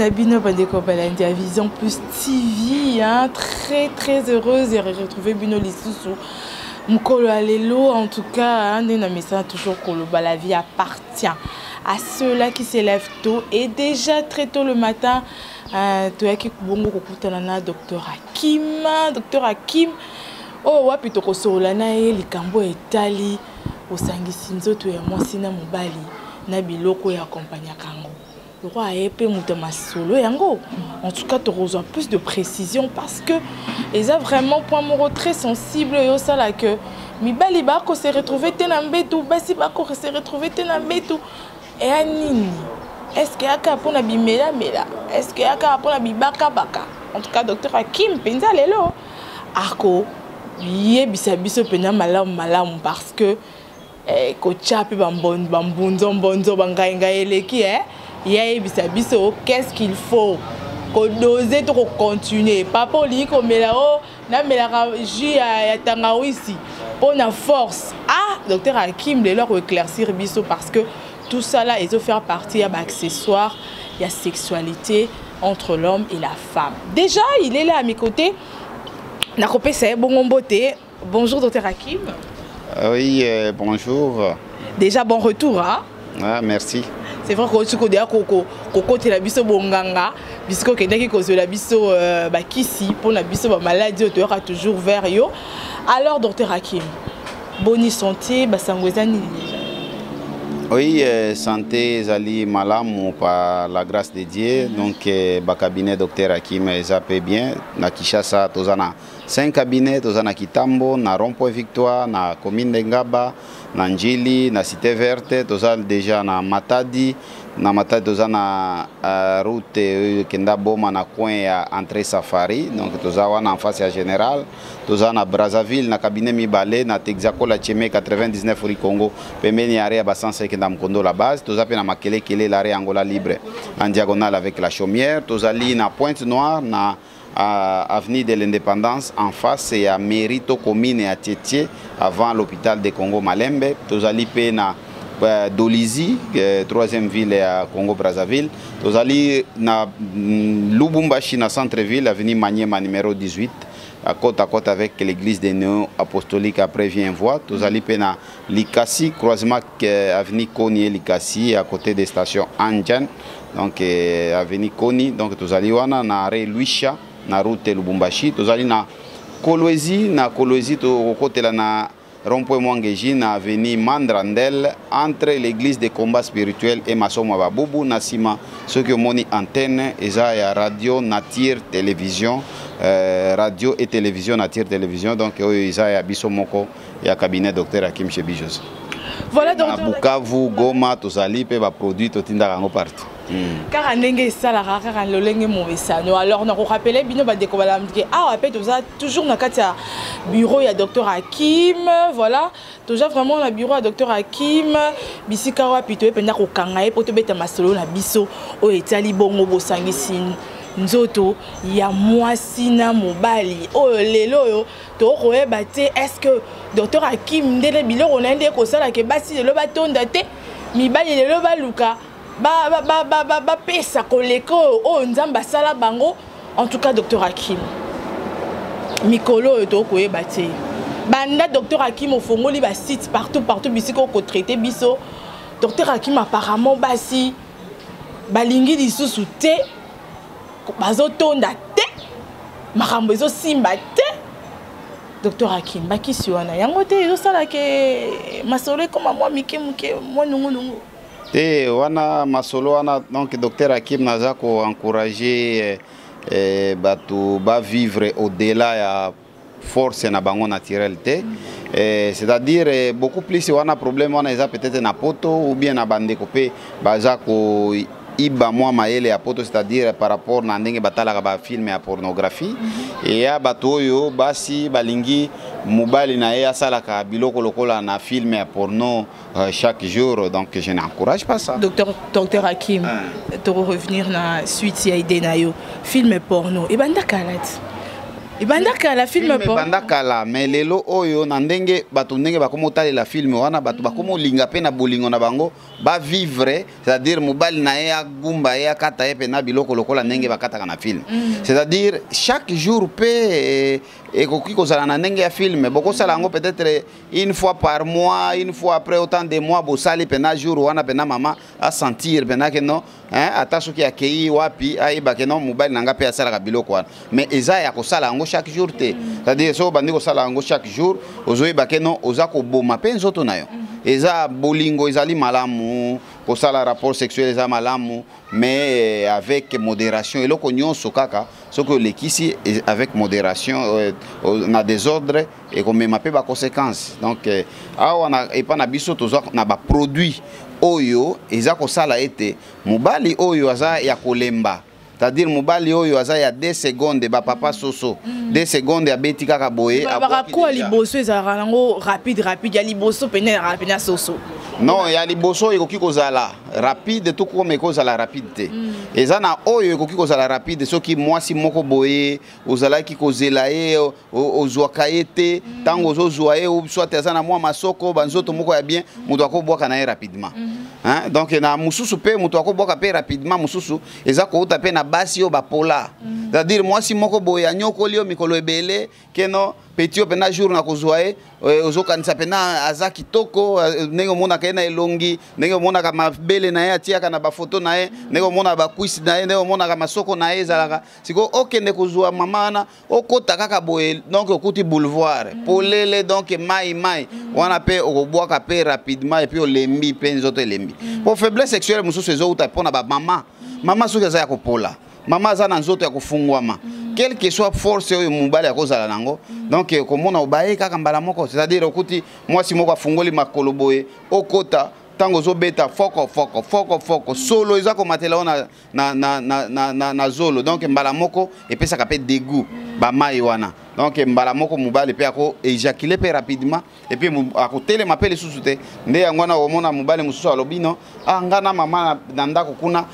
Na bino bandeko balandi ya Vision Plus TV, hein, très très heureuse de retrouver bino lisusu mokolo ya lelo. En tout cas, hein, nde na mesana toujours koloba, la vie appartient à ceux-là qui s'élèvent tôt, et déjà très tôt le matin toyaki bongo kokutana na docteur Hakim. Docteur Hakim oyo wapi tokosolola na ye likambo etali osangisi nzoto ya mwasi na mobali na biloko oyo akompagnaka yango. Lokwa aye mpe moto ya masolo yango, en tout cas tokozwa plus de précision parce que eza vraiment point moko très sensible oyo osala que mibali bakose retrouver te na mbetu, basi bakose retrouver te na mbetu. Eya nini? Est ce que eyaka mpona bimelamela? Est ce que eyaka mpona bibakabaka? En tout cas, docteur Hakim mpenza lelo akoyebisa biso mpenza malamu malamu, parce que kotya mpe bambunzombonzo, bangaingai eleki. Ye ayebisa biso qu'est-ce qu'il faut kodoser to kocontinue. Papa, olingi komela o namelaka jus ya tangawisi mpo na force. Ah, docteur Hakim lelo akoéclaircir biso, parce que tout ça là ezofaire partie ya baaccessoire ya sexualité entre l'homme et la femme. Déjà il est là à mes côtés, nakopesa ye bongo mbote. Bonjour docteur Hakim. Oui, bonjour. Déjà bon retour, hein? Ah, merci. C'est vrai que kodeya kokotela biso bonganga bisika okendaki kozwela biso bakisi mpona biso bamaladi oyo toyaka toujours vers yo. Alors docteur Hakim, boni santé? Basango eza nini déjà? Oui, santé ezali malamu par la grâce de Dieu. Donc ba cabinet docteur Hakim eza pe bien. Na Kinshasa toza na 5 cabinets: toza na Kitambo, na Rond-Point Victoire, na commune de Ngaba, na Njili, na Cité Verte, toza déjà na Matadi. Na Matadi toza na route oyo ekenda Boma, na coin ya entrée Safari, donc toza wana en face ya Général. Toza na Brazzaville na cabinet mibale, na Texaco Cheme, 99 rue Congo, pembeni ya arrêt ya basansa ekenda Mokondo la base. Toza mpe na Makelekele, l'arrêt Angola Libre, en diagonale avec la Chaumière. Tozali na Pointe Noire, na avenue de l'Indépendance, en face ya mairie to commune ya Tietie, avant l'hôpital de Congo Malembe. Tozali mpe na Dolisie, troisième ville ya Congo Brazzaville. Tozali na Lubumbashi, na centre-ville, avenue Maniema numéro 18, à côte avec l'église des néo-apostoliques, après Vient Voix. Tozali mpe na Likasi, croisement avenue Koni et Likasi, à côté des stations Anjan, donc avenue Koni. Donc tozali wana na arrêt Luisha, na route Lubumbashi. Tozali na Kolwezi, na Kolwezi tokokotela na rond-point Mwangeji, na avenue Mandrandel, entre l'église de combat spirituel et Masomo Babubu. Na nsima soki omoni antenne eza ya radio Nature Télévision, radio et télévision Nature Télévision, donc oyo eza ya biso moko ya cabinet docteur Hakim Chebi José. Voilà. Na Bukavu, Goma tozali mpe, baproduit totindaka yango partout. Kaka ndenge esalaka, kaka lolenge momesano. Alors nakorappeler bino bandeko balamdike, awa mpe toza toujours na kati ya bureau ya docteur Hakim. Voilà, toza vraiment na bureau ya docteur Hakim, bisika wapi toye mpenza kokanga ye mpo tobeta masolo na biso oyo etali bongo bosangisi nzoto ya mwasi na mobali. Oyo lelo oyo tokoyeba te, est ce que docteur Hakim ndenge biloko na ye nde ekosalaka basi lelo batonda te, mibali lelo baluka bapesa koleka oyo oyo Nzambe asala bango? En tout cas, docteur Hakim, mikolo oyo tokoyeba te, banda docteur Hakim ofongoli basite partout partout bisika okotraite biso, docteur Hakim, apparemment basi balingi lisusu te, bazotonda te, makambo ezosimba te. Docteur Hakim, bakisi wana yango te ezosalaka masolo ekoma mwa mike moke, mwa nungunungu? Te, wana masolo wana, donc docteur Hakim naza koencourage bato bavivre au-delà ya force na bango naturelle te. C'est-à-dire beaucoup plus wana problème wana eza peut-être na poto ou bien na bandeko mpe baza ko iba mwa mayele ya poto, c'est-à-dire par rapport na ndenge batalaka bafilme ya pornographie. Eya bato oyo basi balingi mobali na ye asalaka biloko lokola na filme ya porno chaque jour, donc je n'encourage pas ça. Docteur Hakim, ah. Revenir na suite ya idée na yo, film porno ebanda kala ti. Ebanda kala, film. Ebanda kala, mais lelo oyo, na ndenge bato, ndenge bakoma otalela film wana, bato bakoma olinga mpe na bolingo na bango bavivre, c'est-à-dire mobali na ye agumba ye, akata ye mpe na biloko lokola ndenge bakataka na film. C'est-à-dire chaque jour mpe ekoki kozala na ndenge ya film. Bokosala yango peut-être une fois par mois, une fois après autant de mois, bosali mpena jour wana, mpena mama asentir mpena ke non, hein, ata soki akei wapi, ayeba ke non, mobali na nga mpe asalaka biloko wana. Mais eza ya kosala yango chaque jour te. C'est-à-dire soki obandi kosala yango chaque jour, ozoyeba ke non, oza koboma mpe nzoto na yo. Eza bolingo, ezali malamu kosala rapport sexuel, eza malamu, mais avec modération. Eloko nyonso kaka soki olekisi, avec modération, na désordre, ekomema mpe baconséquence. Donc awa epa na biso, tozwa na baproduit oyo eza kosala ete mobali oyo aza ya kolemba, c'est-à-dire mobali oyo aza ya 2 secondes, bapapa soso 2 secondes abeti kaka boye. Bakakuwa liboso ezalaka nango rapide rapide, ya liboso pene ezalaka pene ya soso. Non, ya liboso ekoki kozala rapide to koma ekozala rapide te. Eza na oyo ekoki kozala rapide soki mwasi moko boye ozalaki kozela ye, ozwaka ye te. Ntango ozozwa ye, soit aza na mwa masoko, banzoto moko ya bien, moto akobwaka na ye rapidement. Hein? Donc na mosusu mpe moto akobwaka mpe rapidement. Mosusu eza kouta mpe na basi oyo bapola, c'est-à-dire mwasi moko boye anyokoli yo mikolo ebele, keno petit oyo mpena jour na kozwa ye, ozokanisa mpena aza kitoko, ndenge omonaka ye na elongi, ndenge omonaka mabele na ye atiaka na bafoto na ye, ndenge omonaka bacuisses na ye, ndenge omonaka masoko na ye ezalaka. Sikoyo okende kozwa mama wana, okota kaka boye, donc okuti boulevard polele, donc mai mai wana mpe okobwaka mpe rapidement, et puis olembi mpe, nzoto elembi. Po faiblesse sexuelle mosusu ezouta mpona bamama. Mama soki aza ya kopola, mama aza na nzoto ya kofungwama, quelle que soit force oyo mobali akozala nango, donc komona obaye kaka mbala moko. C'est-à-dire okuti mwasi moko afungoli makolo boye, okota, ntango ozobeta foko foko foko foko, solo eza komatela o na zolo. Donc mbala moko epesaka mpe dégoût, bamai wana. Donc mbala moko mobali mpe ako éjaculer mpe rapidement, et puis akotelema mpe lisusu te. Nde yango wana omona mobali mosusu alobi: "No, ah, nga na mama na ndako kuna,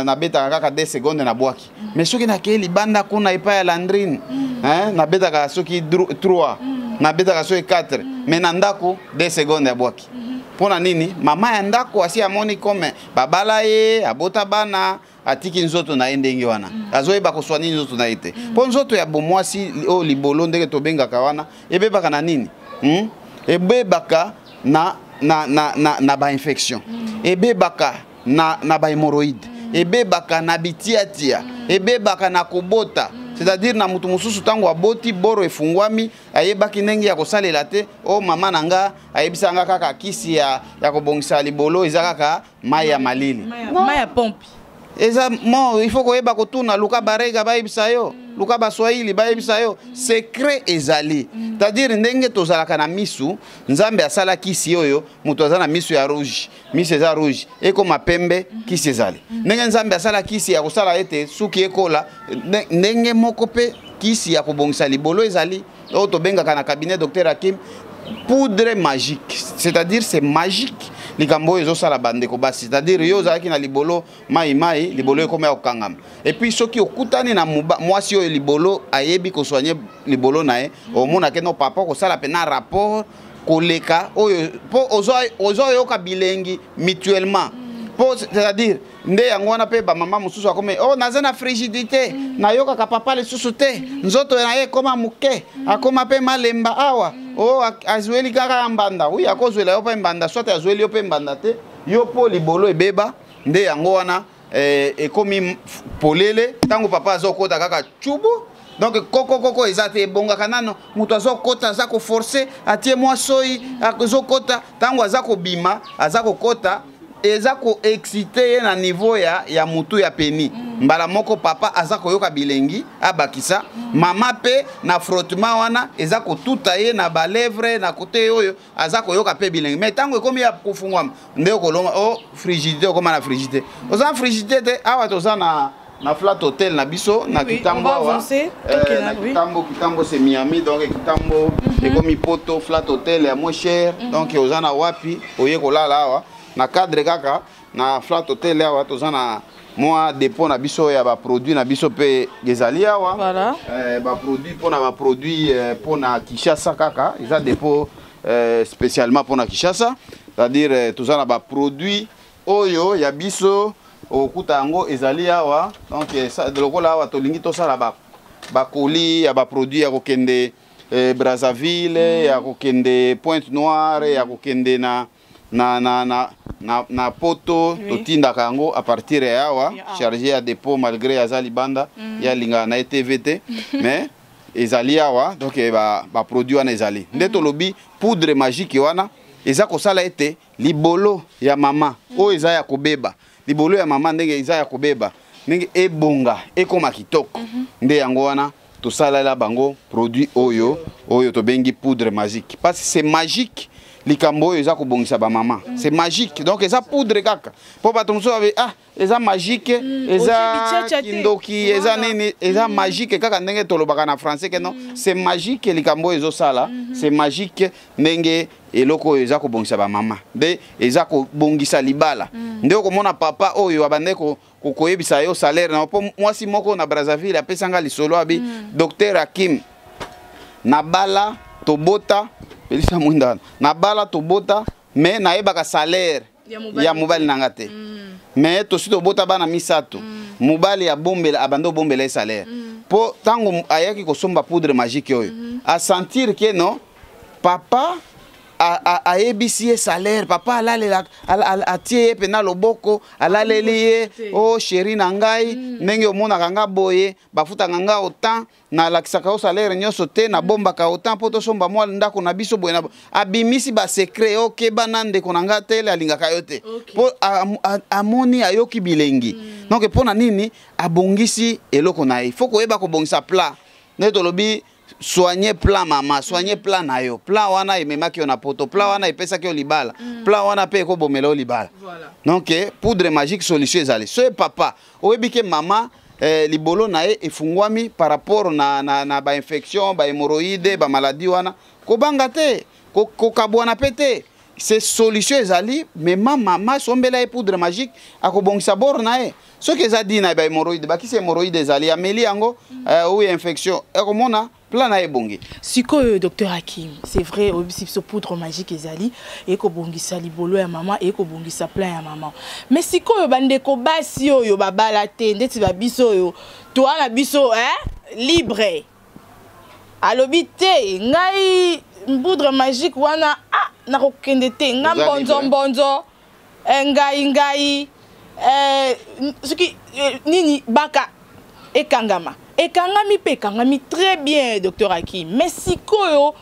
nabetaka kaka 2 seconde, nabwaki. Mais soki nakei libanda kuna epai ya Landrine, hein, nabetaka soki 3, nabetaka soki 4, mais na ndako 2 seconde, abwaki." Mpo na nini? Mama ya ndako asi amoni kome babala ye, abota bana, atiki nzoto na ye ndenge wana, azoyeba koswa nini nzoto na ye te. Mpo nzoto ya bomwasi oyo, libolo ndenge tobengaka wana, ebebaka na nini? Ebebaka na bainfection, ebebaka na bahémorroïde, ebebaka na bitiatia, ebebaka na kobota. C'est-à-dire na motu mosusu, ntango aboti, boro efungwami, ayebaki ndenge ya kosalela te. O mama na nga ayebisa nga kaka kisi ya kobongisa libolo eza kaka mai ya malili. Mai ya pompe. Eza mo, il faut koyeba kotuna, luka barega bayebisa yo, luka baswahili bayebisa yo secret ezali. C'est-à-dire ndenge tozalaka na misu, Nzambe asala kisi oyo moto aza na misu ya rouge, misu eza rouge, ekoma pembe, kisi ezali. Ndenge Nzambe asala kisi ya kosala ete suki ekola, ndenge moko mpe kisi ya kobongisa libolo ezali, oyo tobengaka na cabinet Docteur Hakim poudre magique. C'est-à-dire c'est magique, likambo oyo ezosala bandeko basi. C'est-à-dire yo ozalaki na libolo mai mai, libolo ekoma ya kokangama, et puis soki okutani na mwasi oyo libolo ayebi kosoigner libolo na ye, omonake no papa kosala mpena rapport koleka oyo, mpo ozoyoka bilengi mutuellement. Mpo c'est-à-dire nde yango wana mpe bamama mosusu akomi: "O oh, naza na frigidité, nayokaka papa lisusu te, nzoto na ye ekóma moke, akóma mpe malemba awa." O oh, azweli kaka ya mbanda, wi akozwela yo mpe mbanda, soit azweli yo mpe mbanda te, yo mpo libolo ebeba. Nde yango wana ekomi polele ntango papa azokota kaka cubu, donc kokokoko eza te, ebongaka nano moto azokota, aza koforcer, atie mwa soi, azokota, ntango aza kobima, aza kokota, eza koexciter ye na niveau ya mutu ya pénis. Mbala moko papa aza koyoka bilengi, abakisa mama mpe na frottement wana, eza kotuta ye na balèvres na kote oyo, aza koyoka mpe bilengi. Mais ntango ekomi ya kofungwama, nde okolonga o frigidité, okóma na frigidité, oza na frigidité te. Awa toza na Flat Hotel na biso na Kitambo awa, na Kitambo. Kitambo, c'est Miami, donc Kitambo ekomi poto. Flat Hotel ya moins cher. Donc oza na wapi, oye kolala awa na cadre kaka. Na Flat Hotel awa toza na mwa dépôt na biso ya baproduit na biso mpe ezali awa. Voilà. Baproduit mpona baproduit mpona Kinshasa kaka, eza dépôt spécialement mpona Kinshasa, c'est-à-dire toza na baproduit oyo ya biso, okokuta yango ezali awa. Donc lokola awa tolingi tosala bakoli ya baproduit ya kokende Brazzaville, ya kokende Pointe Noire, ya kokende na Poto. Totindaka yango à partir ya awa. Ya awa. Chargé ya dépôt, malgré aza libanda, ye alingaka na ye TV te, mais ezali awa. Donc baproduit wana ezali nde tolobi poudre magique wana eza kosala ete libolo ya mama oyo eza ya kobeba, libolo ya mama ndenge eza ya kobeba, ndenge ebonga, ekóma kitoko. Nde yango wana tosalela bango produit oyo tobengi poudre magique, parce que c'est magique. Likambo oyo eza kobongisa bamama, c'est magique. Donc eza poudre kaka, mpo bato mosusu babe: "Ah, eza magique, eza Otie bichacha te. kindoki, eza Voilà. nini." Eza magique kaka ndenge tolobaka na français ke non, c'est magique. Likambo oyo ezosala, c'est magique, ndenge eloko oyo eza kobongisa bamama, nde eza kobongisa libala. Nde okomona papa oyo abande koyebisa yo salaire na, mpo mwasi moko na Brazzaville apesanga lisolo, abi: "Docteur Hakim, nabala, tobota, pelisa mwinda wana, nabala, tobota, mais nayebaka salaire Ya mobali. ya mobali na nga te. Mais tosi tobota bana misato, mobali abombela, abandi obombela ye salaire, mpo ntango ayaki kosomba poudre magique oyo, asentir ke non, papa ayebisi ye salaire, papa alalela, atie ye mpena loboko, alaleli ye: Te. 'O chéri na ngai, ndenge omonaka nga boye, bafutaka nga autant, nalakisaka yo salaire nyonso te, nabombaka autant mpo tosomba mwa ndako na biso boye na boye.' Abimisi basecret: 'Okeba na ndeko na nga tele, alingaka yo te.' Mpo amoni, ayoki bilengi. Donc mpo na nini abongisi eloko na ye? Faut koyeba kobongisa plat. Nde tolobi soigne plan mama, soigne plan na yo. Plan wana ememaki yo na Poto, plan wana epesaki yo libala, plan wana mpe ekobomela yo libala. Voilà. Donc poudre magique, solution ezali. So papa oyebi ke mama libolo na ye efungwami par rapport na bainfection, bahémorroïde, bamaladi wana, kobanga te, kokabwana mpe te. C'est solution ezali. Mema mama, sombela ye poudre magique, akobongisa bord na ye. Soki eza di na bahémorroïde, bakisi hémorroïde ezali, ameli yango, oyo infection, ekomona plan na ye ebongi. Sikoyo, docteur Hakim, c'est vrai, oyebisi biso poudre magique ezali ekobongisa libolo ya mama, ekobongisa plan ya mama. Mais sikoyo bandeko basi oyo babala te, ndeti babiso oyo toa na biso, libre, alobi te: "Ngai poudre magique wana, ah, nakokende te, nga Oza mbonzo libre. mbonzo, ngai soki nini baka ekangama, ekangami mpe ekangami très bien, docteur Hakim. Mais sikoyo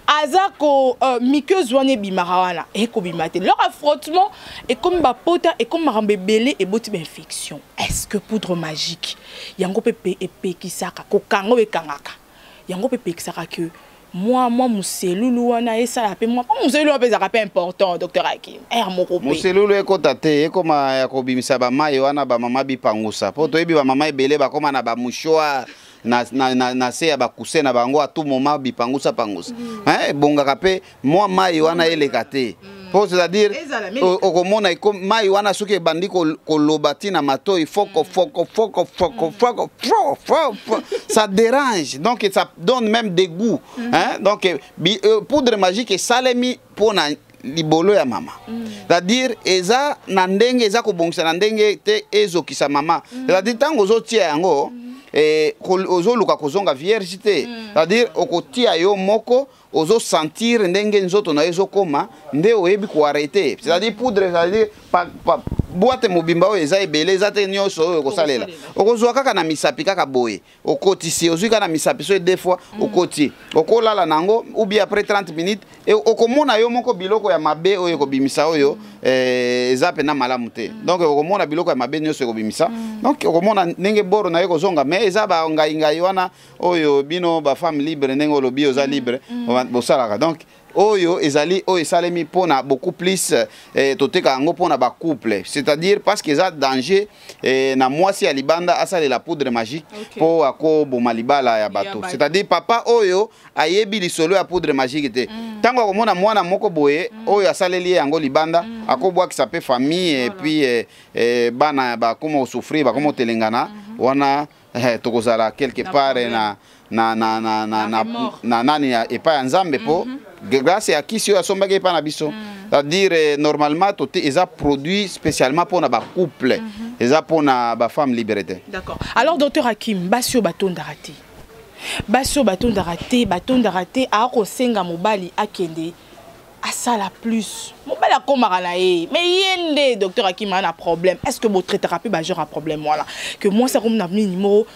aza ko muqueuse wana ebimaka wana ekobima te, lors ya frottement ekomi bapota, ekomi makambo ebele, eboti bainfection. Est ce que poudre magique yango mpe epekisaka kokanga oyo ekangaka yango, mpe epekisaka ke mwa moselulu wana esala mpe mwa, mpo moselulu wana mpe ezalaka mpe important, docteur Hakim, aire moko mpe? Moselulu ekɔta te, ekóma ya kobimisa bamai wana, bamama bipangusa, mpo toyebi bamama ebele bakóma na bamouchoir na se ya bacoussin na bango, à tout moment bipangusa pangusa. Ebongaka mpe mwa mai wana eleka te, mpo c'est-à-dire Ezala, mais okomona mai wana soki ebandi koloba ntina matoi: foko foko foko foko foko fo fo fo, ça dérange, donc ça donne même des goûts, hein? Donc poudre magique esalemi mpona libolo ya mama, c'est-à-dire eza na ndenge eza kobongisa na ndenge te ezokisa mama. C'est-à-dire ntango ozotia yango, ozoluka kozonga vierge te, c'est-à-dire okotia yo moko, ozosentir ndenge nzoto na yo ezokóma, nde oyebi koarrêter. C'est-à-dire poudre, c'est-à-dire boîte mobimba oyo eza ebele, eza te nyonso oyo okosalela. Okozwa kaka na misapi kaka boye, okotisi, ozwi kaka na misapi so deux fois, okoti, okolala nango, ou bien après 30 minutes okomona yo moko biloko ya mabe oyo ekobimisa, oyo eza mpena malamu te. Donc okomona biloko ya mabe nyonso ekobimisa. Donc okomona ndenge boro na ye kozonga. Mais eza bangaingai wana oyo bino bafemme libre, ndenge olobi oza libre, bosalaka. Donc Oyo ezali oyo esalemi mpona beaucoup plus, toteka yango mpona bacouple, c'est-à-dire parce que eza danger na mwasi ya libanda asalela poudre magique mpo akoboma libala ya bato. C'est-à-dire papa oyo ayebi lisolo ya poudre magique te, ntango akomona mwana moko boye oyo asaleli ye yango libanda, akobwakisa mpe famille et puis bana bakoma kosouffrir, bakoma kotelengana wana. Tokozala quelque part na nani epai ya Nzambe mpo grâce ya kisi oyo asombaki epai na biso. C'est-à-dire normalement tote eza produit spécialement mpona bacouple, eza mpona bafemme libre te. D'accord. Alors, docteur Hakim, basi oyo batondaka te, basi oyo batondaka te, batondaka te, akosenga mobali akende asala plus, mobali akomaka na ye, mais ye nde, docteur Hakim, aa na problème. Est ce que botraitaka mpe bagenre ya problème wana que mwasi akomi na nini moko,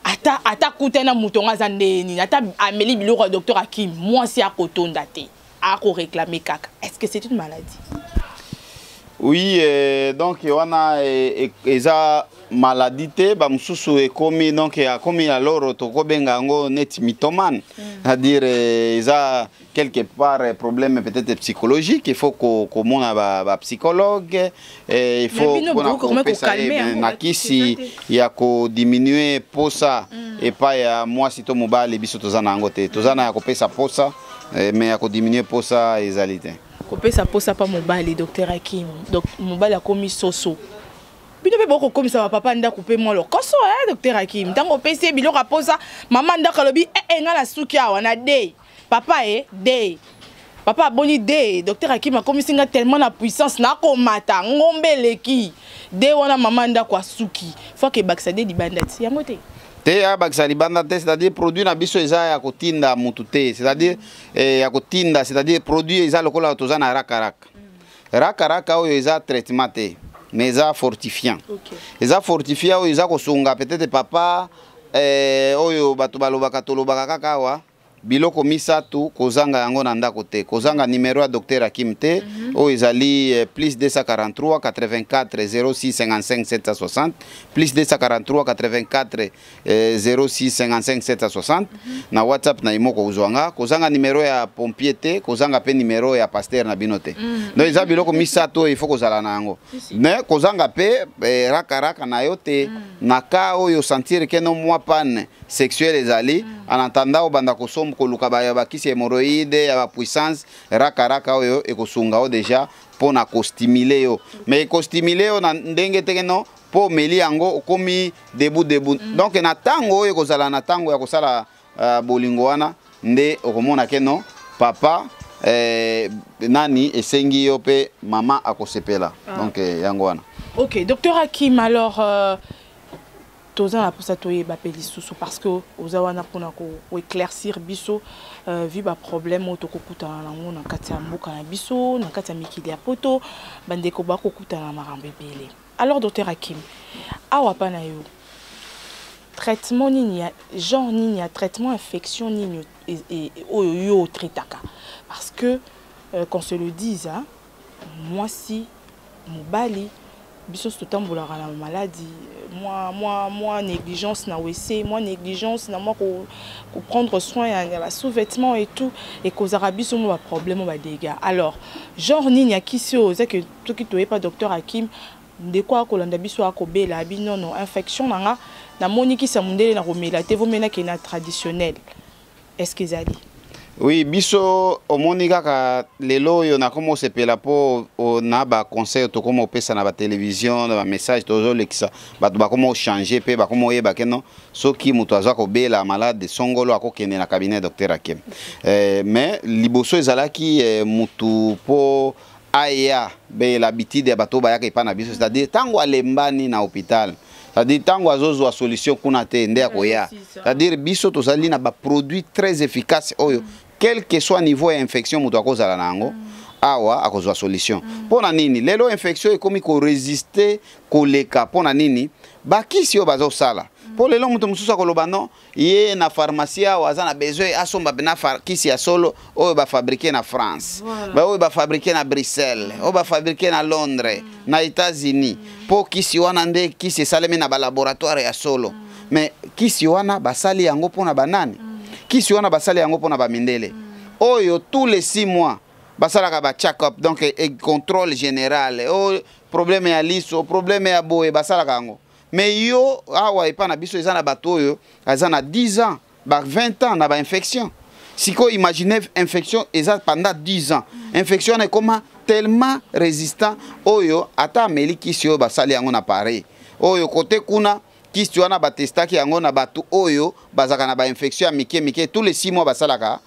ata kutani na moto ngo aza nde nini, ata ameli biloko ya docteur Hakim, mwasi akotonda te, akoréclame kaka? Est ce que c'est une maladie? Oui, donc wana eza maladie te. Bamosusu ekomi, donc akomi, alors tokobenga yango neti mythomane, c'est-à-dire eza quelque part problème peut-être psychologique. Il faut komona bapsychologue, il faut mpona kopesa ye na kisi ya kodiminue posa epai ya mwasi to mobali. Biso toza na yango te. Toza na ya kopesa posa, mais ya kodiminue posa ezali te. Kopesa posa pa mobali, docteur Hakim, donc mobali akomi soso, bino mpe bokokomisa bapapa ndako mpe mwa lokoso. Docteur Hakim, ntango opesi ye biloko aposa, mama ndako alobi ee, nga na suki awa na de papa e de papa aboni de docteur Hakim akomisi nga tellement na puissance, nakomata ngombe eleki de wana. Mama ndako asuki, faut akebakisa de libanda ti yango te. Te, abakisa libanda te. C'est-à-dire produit na biso eza ya kotinda mutu te, c'est-à-dire ya kotinda, c'est-à-dire produit eza lokola toza na rakaraka. Rakaraka oyo eza traitement te, mais eza fortifiant. Eza fortifiant oyo eza kosunga peut-être papa oyo bato balobaka, tolobaka kaka awa, biloko misato kozanga yango na ndako te: kozanga numero ya docteur Hakim te, oyo ezali plus 243 84 06 55 760, plus 243 84 06 55 760, na WhatsApp na ye moko kozwa nga. Kozanga numero ya pompier te, kozanga mpe numero ya pasteur na bino te. Donc eza biloko misato oyo il faut kozala na yango. Mais kozanga mpe rakaraka na yo te. Na ka oyo sentir que no mwa panne sexuelle ezali, en attendant obanda kosomba, koluka bakisi ya hémorroïde, ya bapuissance, rakaraka oyo ekosunga yo déjà mpo na kostimuler yo. Mais ekostimuler yo na ndenge teke no mpo omeli yango okomi debu debu. Donc na ntango oyo ekozala na ntango ya kosala bolingo wana nde okomona que no papa nani esengi yo mpe mama akosepela. Donc yango wana. Ok, docteur Hakim, alors toza na mposa toyeba mpe lisusu, parce que oza wana mpona koéclaircir biso vu baproblème oyo tokokutana nango na kati ya mboka na biso, na kati ya mikili ya poto, bandeko bakokutana na makambo ebele. Alors, docteur Hakim, awa pa na yo, traitement nini ya genre nini ya traitement infection nini oyo yo otraitaka? Parce que qu'on se le dise, hein, mwasi, mobali, biso totambolaka na maladie, mwa négligence na WC, mwa négligence na mwa ko prendre soin ya basous-vêtements et tout, ekozaka biso mwa baproblème, mwa badégâts. Alors genre nini ya kisi oyo eza ke soki toyepa docteur Hakim, ndeko akolanda biso, akobela abi nono infection na nga, namoni kisi ya mondele na komela te, vomela ke na traditionnel, est ce que ezali? Oui, biso omoni kaka lelo oyo nakoma osepela mpo na baconseil tokoma opesa na batelevizio, na bamessage tozolekisa, bato bakoma ochange mpe bakoma oyeba que no soki moto aza kobela malade songolo, akokende na cabinet docteur Hakim. Mais liboso ezalaki mutu mpo aya be l'habitude ya bato oyo bayaka epai na biso, c'est-à-dire ntango alembani na hôpital, c'est-à-dire ntango azozwa solution kuna te nde akoya. C'est-à-dire biso tozali na baproduit très efficace oyo quel que soit niveau ya infection moto akozala na yango, awa akozwa solution. Mpo na nini lelo infection ekomi koresiste koleka? Mpo na nini bakisi oyo bazosala? Mpo lelo moto mosusu akoloba no ye na pharmacie awa aza na besoin asomba mpena kisi ya solo oyo bafabriqué na France, oyo bafabriqué na Bruxelles, oyo bafabriqué na Londres, na États-Unis, mpo kisi wana nde kisi esalemi na balaboratoire ya solo. Mais kisi wana basali yango mpona banani? Kisi wana basali yango mpona bamindele. Oyo tous les 6 mois basalaka ba check-up, donc contrôle général, o problème ya liso, problème ya boye, basalaka yango. Mais yo awa epa na biso, eza na bato oyo aza na 10 ans, ba 20 ans na bainfection. Sikoyo imagine, infection eza pendant 10 ans, infection wana ekoma tellement résistant, oyo ata ameli kisi oyo basali yango na pareil oyo kote kuna, kisi wana batestaki yango na bato oyo bazalaka na bainfection ya mike mike, tous les 6 mois basalaka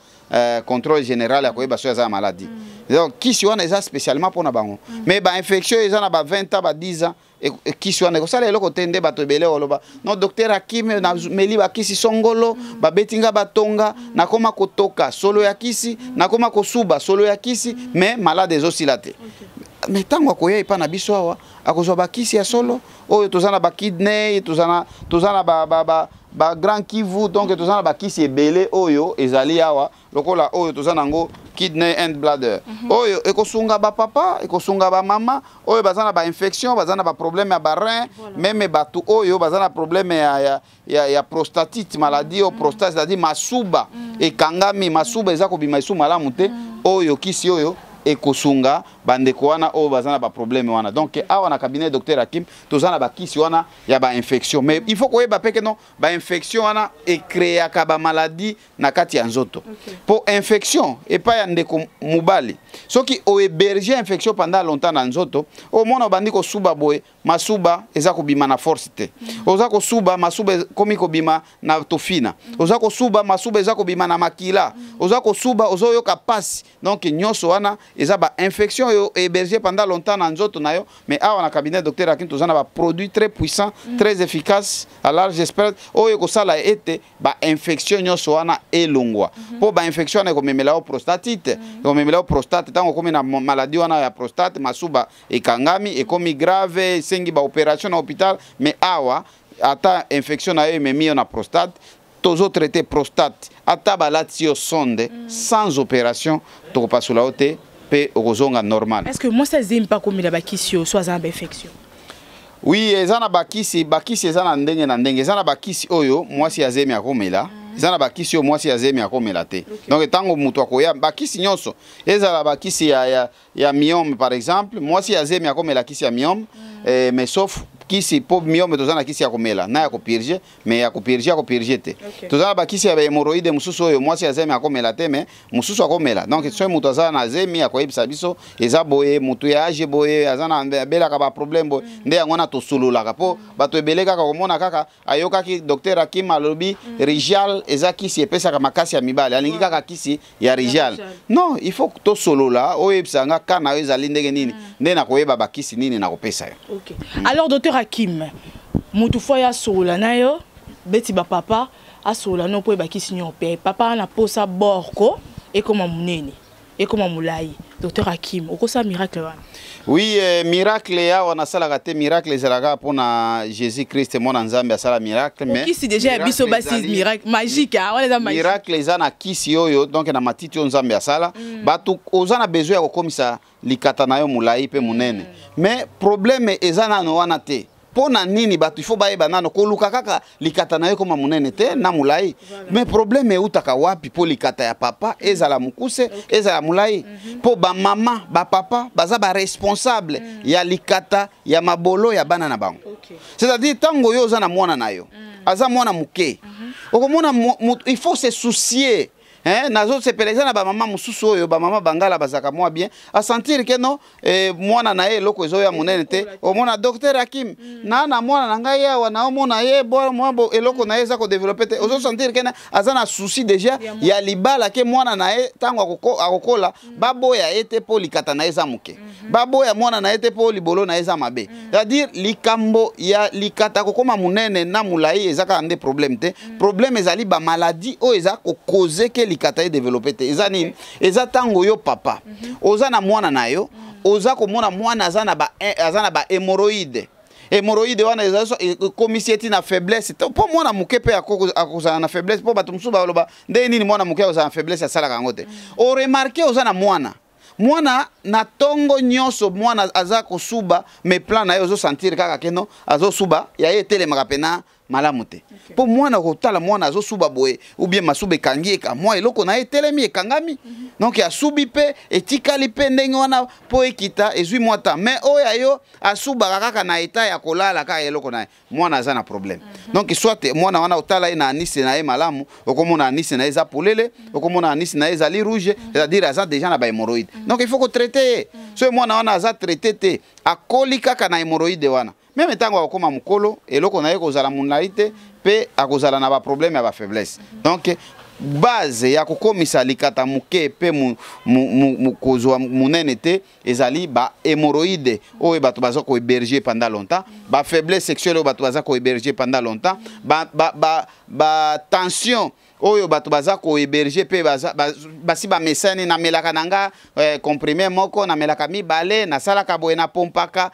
contrôle général ya koyeba soki aza na maladie. Donc kisi wana eza spécialement mpona bango. Mais bainfection eza na ba 20 ans, ba 10 ans, kisi wana ekosala eloko te. Nde bato ebele oloba: "Non, docteur Hakim, nameli bakisi songolo, babeti nga batonga, nakoma kotoka solo ya kisi, nakoma kosuba solo ya kisi, mais malade ezosila te." Mais ntango akoya epa na biso awa, akozwa bakisi ya solo oyo toza na bakidney, toza na ba Grand Kivu. Donc toza na bakisi ebele oyo ezali awa, lokola oyo toza nango kidney and bladder, oyo ekosunga bapapa, ekosunga bamama oyo baza na bainfection, baza na baproblème ya barein, même bato oyo baza na problème ya prostatite, maladie oyo prostate, c'est-à-dire masuba ekangami, masuba eza kobima esu malamu te. Oyo kisi oyo ekosunga bandeko wana oyo baza na baproblème wana. Donc awa na cabinet docteur Hakim, toza na bakisi wana ya bainfection. Mais il faut koyeba mpe ke non, bainfection wana ecréaka bamaladie na kati ya nzoto. Mpo infection epai ya ndeko mobali, soki ohéberge infection pendant longtemps na nzoto, omona obandi kosuba boye, masuba eza kobima na force te. Oza kosuba, masuba ekomi kobima na tofina. Oza kosuba, masuba eza kobima na makila. Oza kosuba, ozoyoka pasi. Donc nyonso wana eza bainfection oyo hébergé pendant longtemps na nzoto na yo. Mais awa na cabinet docteur Hakim, toza na baproduit très puissant, très efficace, à large spectre, oyo ekosala ete bainfection nyonso wana elongwa. Mpo bainfection wana ekomemela yo prostatite, ekomemela yo prostate. Ntango okomi na maladie wana ya prostate, masuba ekangami, ekomi grave, esengi baopération na hôpital. Mais awa, ata infection na yo ememi yo na prostate, tozotraite prostate, ata balati yo sonde, sans opération, tokopasola yo te mpe okozonga normal. Est ce que mwasi azemi mpe akomela bakisi oyo so aza na bainfection? Oui, eza na bakisi. Bakisi eza na ndenge na ndenge. Eza na bakisi oyo mwasi azemi akomela, eza na bakisi oyo mwasi azemi akomela te. Donc ntango moto akoya, bakisi nyonso, ezala bakisi ya myome par exemple, mwasi azemi akomela kisi ya myome, mais sauf kisi mpo myome, toza na kisi ya komela na ya kopurger, mais ya kopurger, akopurger te. Toza na bakisi ya bahémorroïde mosusu oyo mwasi azemi akomela te, mais mosusu akomela. Donc soki moto aza na zemi, akoyebisa biso eza boye, moto ya âge boye aza na abelaka baproblème boye. Nde yango wana tosololaka, mpo bato ebele kaka komona kaka ayokaki docteur Hakim alobi Rijal eza kisi epesaka makasi ya mibale, alingi kaka kisi ya Rijal. Non, il faut tosolola, oyebisa nga ka na yo ezali ndenge nini, nde nakoyeba bakisi nini nakopesa yo. Ok. Alors docteur Hakim, motu fo ya asolola na yo, beti bapapa asolola no mpo ebakisi nyonso mpe papa wana posa borko ekoma monene, ekoma molai. Docteur Hakim, okosala miracle wana? Oui, miracle awa nasalaka te. Miracle ezalaka mpona Jésus Christ, mwana Nzambe, asala miracle. Mais kisi déjà ya biso basi, miracle magique wana eza magique. Miracle eza na kisi oyo, donc na matiti oyo Nzambe asala. Bato oza na besoin ya kokomisa likata na yo molai mpe monene, mais problème eza nano wana te. Mpo na nini? Bato ifo bayeba nano koluka kaka likata na yo ekoma monene te na molai, mais problème eutaka wapi mpo likata ya papa ezala mokuse, ezala molai? Mpo bamama, bapapa baza baresponsable ya likata ya mabolo ya bana na bango. C'est-à-dire ntango oyo oza na mwana na yo, aza mwana moke, okomona il faut se soucier. Hein, nazosepela, eza na bamama mosusu oyo bamama bangala bazalaka mwa bien asentir ke no, mwana na ye eloko ezoya monene te. Omona: "Docteur Hakim, na mwana na ngai awa, naomona ye mwa eloko na ye eza kodévelopper te." Ozosentir ke aza na souci déjà ya libala, ke mwana na ye ntango akokola, baboya ye te mpo likata na ye eza moke, baboya mwana na ye te mpo libolo na ye eza mabe. C'est-à-dire likambo ya likata kokóma monene na molai eza kaka nde problème te. Problème ezali bamaladie oyo eza kocauser ke likata edévelopper te. Eza nini? Eza ntango yo papa oza na mwana na yo, oza komona mwana aza na ba hémorroïde. Hémorroïde wana ekomisi eti na faiblesse, mpo mwana moke mpe akozala na faiblesse. Mpo bato mosusu baloba: "Ndenge nini mwana moke akozala na faiblesse?" Asalaka yango te. Oremarquer oza na mwana, mwana na ntongo nyonso mwana aza kosuba, mais plan na ye ozosentir kaka keno azosuba ya ye etelemaka pena. Malamu te, mpo mwana kotala mwana azosuba boye ou bien masuba ekangi eka mwa eloko na ye etelemi, ekangami. Donc asubi mpe etikali mpe ndenge wana mpo ekita, ezwi mwa temps. Mais oyo ayo asubaka kaka na eta ya kolala kaka, eloko na ye, mwana aza na problème. Donc soit mwana wana, otala ye na anus na ye malamu, okomona anus na ye eza polele, okomona anus na ye ezali rouge, c'est-à-dire aza déjà na bahémorroïde. Donc il faut kotraiter ye. Soki mwana wana aza traité te, akoli kaka na hémorroïde wana, même ntango akokóma mokolo, eloko na ye kozala molai te mpe akozala na baproblème ya bafaiblesse. Donc base ya kokomisa likata moke mpe kozwa monene te ezali bahémorroïde oyo bato baza kohéberger pendant longtemps, bafaiblesse sexuelle oyo bato baza kohéberger pendant longtemps, batension oyo bato baza kohéberger mpe basi bamesani: namelaka na nga comprimé moko, namelaka mibale, nasalaka boye, napompaka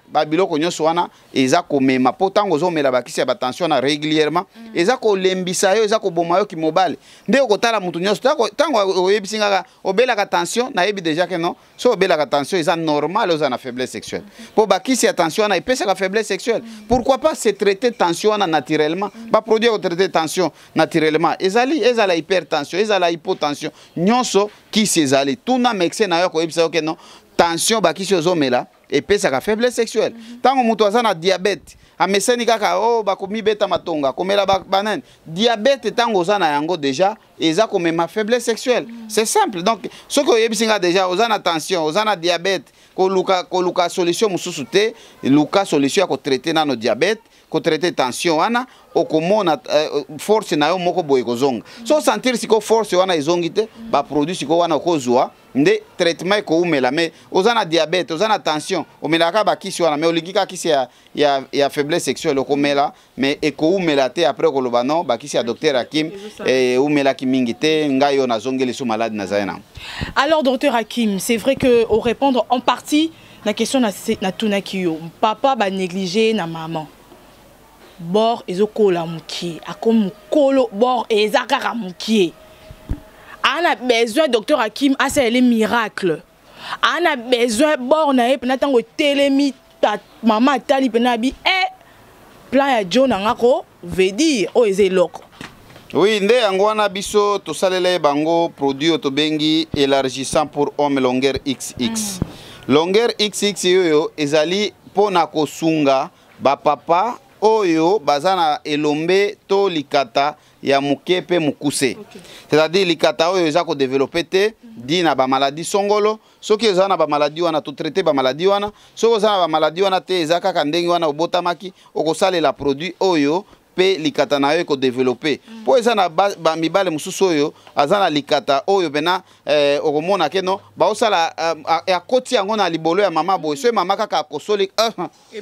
babiloko nyonso wana eza komema. Mpo ntango ozomela bakisi ya batension na régulièrement, eza kolembisa yo, eza koboma yo kimobali. Nde okotala motu nyonso, ntango oyebisi ngaka obelaka tension, nayebi déjà ke non, so obelaka tension, eza normal oza na faiblesse sexuelle, mpo bakisi ya tension wana epesaka faiblesse sexuelle. Pourquoi pas se traiter tension wana naturellement? Baproduit ya kotraiter tension naturellement ezali, ezala hypertension, ezala hypotension, nyonso kisi ezali. Tuna médecin na yo, akoyebisa yo ke non, tension, bakisi ozomela epesaka faiblesse sexuelle. Ntango moto aza na diabète, amesani kaka o oh, bakomibeta matonga, komela banani, diabète ntango oza na yango déjà eza komema faiblesse sexuelle. C'est simple. Donc soki oyebisi nga déjà oza na tension, oza na diabète, koluka solution mosusu te, luka solution ya kotraiter nano diabète, kotraiter tension wana, okomona force na yo moko boye kozonga. So sentir sikoyo force wana ezongi te, baproduit sikoyo wana okozwa nde traitement ekoumela. Mais oza na diabète, oza na tension, omelaka bakisi wana, mais olingi kaka kisi ya faiblesse sexuelle, okomela mais ekoumela te. Après okoloba: non, bakisi ya docteur Hakim eumelaki mingi te, ngai oyo nazongeli so maladi nazali nango. Alors docteur Hakim, c'est vrai que orépondre en partie na question natunaki yo. Papa banéglige na maman, bord ezokola mokie, akomi mokolo, bord eza kaka mokie, aa na besoin docteur Hakim asalele miracle, aa na besoin bord na ye mpena ntango etelemi, mama atali mpena abi e plan ya jo na nga ko veut dire oyo eza eloko. Oui, nde yango wana biso tosalela ye bango produit oyo tobengi élargissant pour homme longueur xx. Longueur xx oyo ezali mpona kosunga bapapa oyo baza na elombe to likata ya moke mpe mokuse, c'est-à-dire likata oyo eza kodévelopper te di na bamaladi songolo. Soki eza na bamaladi wana, totraiter bamaladi wana. Soki oza na bamaladi wana te, eza kaka ndenge wana obotamaki, okosalela produit oyo mpe likata na yo ekodévelopper. Mpo eza na bamibale mosusu oyo aza na likata oyo mpena okomona ke no baosala akoti yango na libolo ya mama boye, soki mama kaka akosoli,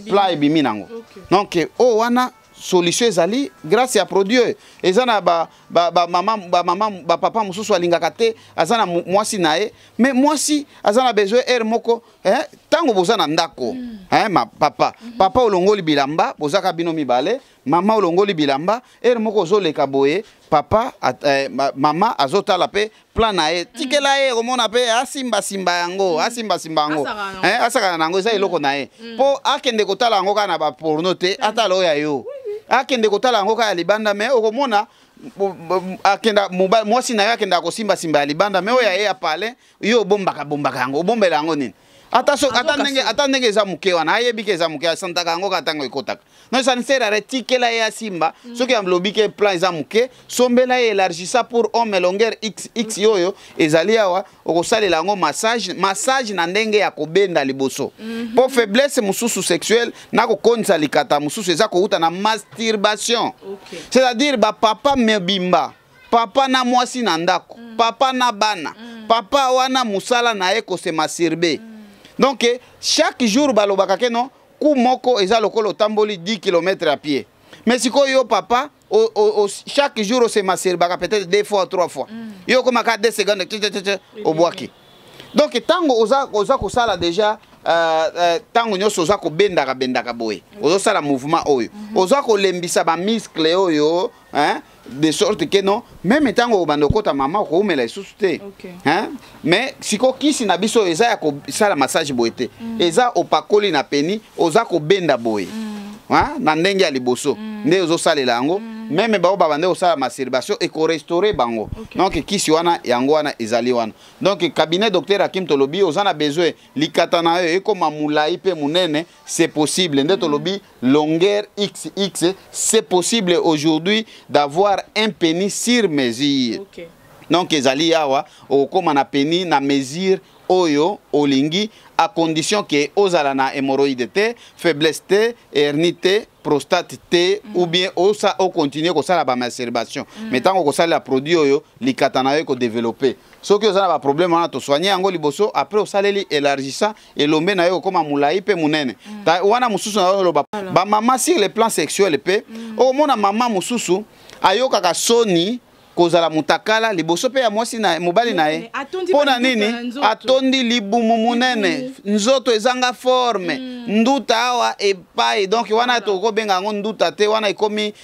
plan ebimi nango. Donc oyo wana solution ezali grâce ya produit oyo. Eza na bamama, ba, ba, ba bapapa mosusu alingaka te, aza na mwasi na ye, mais mwasi aza na besoin heure moko ntango boza na ndako, eh, ma papa, papa olongoli bilamba, bozaka bino mibale, mama olongoli bilamba, heure moko ozoleka boye, papa mama azotala mpe plan na ye, tikela ye komona mpe asimbasimba yango, asimbasimba yango, asakana na yango, eza eloko na ye mpo akende kotala yango kaka na baporno te, atala oyo ya yo, akende kotala yango kaka ya libanda. Mais okomona akenda mwasi na yo akendaka kosimbasimba ya libanda, mais oyo ya ye ya pale, yo obombaka bombaka yango, obombela yango nini? Ata so, ata ndenge eza moke wana, ayebi ke eza moke, asantaka yango kaka ntango ekotaka. Non, ça ne sert à rien, tikela ye asimba. Soki alobi ke plan eza moke, sombela ye élargissant pour homme longueur xx oyo ezali awa. Okosalela yango massage, massage na ndenge ya kobenda liboso, mpo faiblesse mosusu sexuelle na kokondisa likata mosusu eza kouta na masturbation, c'est-à-dire bapapa mobimba, papa na mwasi na ndako, papa na bana, papa wana mosala na ye kose masturber. Donc chaque jour balobaka ke non, ku moko eza lokola otamboli 10 km à pied. Mais sikoyo yo papa chaque jour ose masturbaka peut-être deux fois, trois fois, yo okomaka 2 secondes obwaki. Donc ntango oza kosala déjà ntango nyonso oza kobendaka bendaka boye, ozosala mouvement oyo, oza kolembisa bamuscle oyo, hein, de sorte que non, même ntango obanda okota mama, okoumela lisusu te, hein? Mais sikoyo kisi na biso oyo eza ya kosala massage boye te, eza opakoli na pénis, oza kobenda boye. Hein? Na ndenge ya liboso nde ozosalela yango, même bao babande kosala masturbation, ekorestaurer bango. Donc kisi wana, yango wana ezali wana. Donc cabinet docteur Hakim, tolobi oza na besoin likata na yo ekoma molai mpe monene, c'est possible. Nde tolobi longueur xx, c'est possible aujourd'hui d'avoir un pénis sur mesure. Donc ezali awa, okokóma na pénis na mesure oyo olingi, à condition ke ozala na hémorroïde te, faiblesse te, hernie te, prostate te, ou bien osa ocontinue kosala bamasturbation. Mais ntango okosalela produit oyo, likata na yo ekodévelopper. Soki oza na baproblème wana, tosoigne yango liboso, après osaleli élargissant, elombe na yo ekokóma molai mpe monene. Wana mosusu na oloba bamama sur le plan sexuel mpe, okomona mama mosusu ayokaka soni kozala mutakala liboso mpe ya mwasi na mobali na ye. Atondi mpo na banduta nini? Na nzoto. Atondi libumu monene, nzoto ezanga forme, nduta awa epai. Donc wana tokobenga yango nduta te, wana ekomi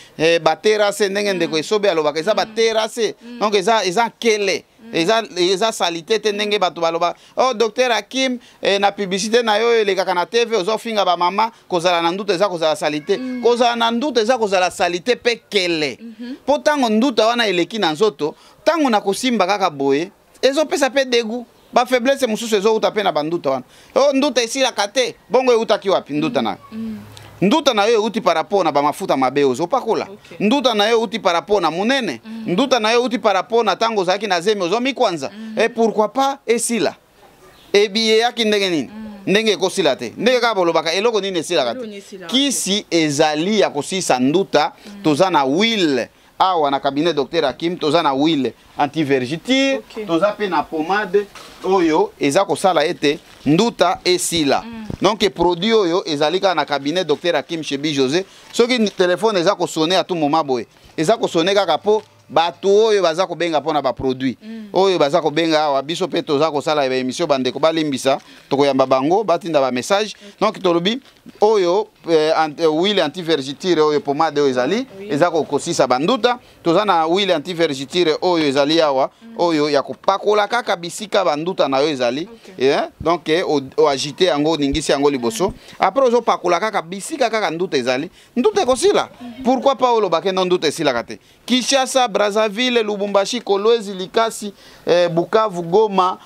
baterrasse. Ndenge ndeko Esobe alobaka, eza baterrasse. Donc eza nkele, eza saleté te. Ndenge bato baloba: "Oh, docteur Hakim, na publicité na yo oyo elekaka na TV, ozofinga bamama. Kozala na nduta eza kozala saleté." Kozala na nduta eza kozala saleté mpe kele, mpo ntango nduta wana eleki na nzoto, ntango na kosimba kaka boye, ezopesa mpe dégoût. Bafaiblesse mosusu ezowuta mpe na banduta wana. O nduta esilaka te, bongo eutaki wapi nduta na yo? Nduta na yo euti par rapport na bamafuta mabe ozopakola. Nduta na yo euti par rapport na monene. Nduta na yo euti par rapport na ntango ozalaki na zemi, ozomikwanza. E pourquoi pas esila? Ebi eyaki ndenge nini? Ndenge ekosila te, ndenge kaka bolobaka, eloko nini esilaka Eloko nini te? Esilaka te. Kisi ezali ya kosilisa nduta. Toza na huile awa na cabinet docteur Hakim, toza na huile antivergeture, toza mpe na pomade oyo eza kosala ete nduta esila. Donc produit oyo ezali kaka na cabinet docteur Hakim Chebi José. Soki telefone eza kosonner à tout moment boye, eza kosonner kaka mpo bato oyo baza kobenga mpona baproduit oyo baza kobenga awa. Biso mpe toza kosala baémission, bandeko balimbisa, tokoyamba bango, batinda bamessage. Donc tolobi oyo huile antivergeture oyo, pomade oyo ezali eza kokosisa banduta. Toza na huile antivergeture oyo ezali awa, oyo ya kopakola kaka bisika banduta na yo ezali. Donc oagite yango, oningisi yango liboso, après ozopakola kaka bisika kaka nduta ezali, nduta ekosila. Pourquoi pas olobake no nduta esilaka te? Kinshasa, Brazzaville, Lubumbashi, Kolwezi, Likasi, Bukavu, Goma,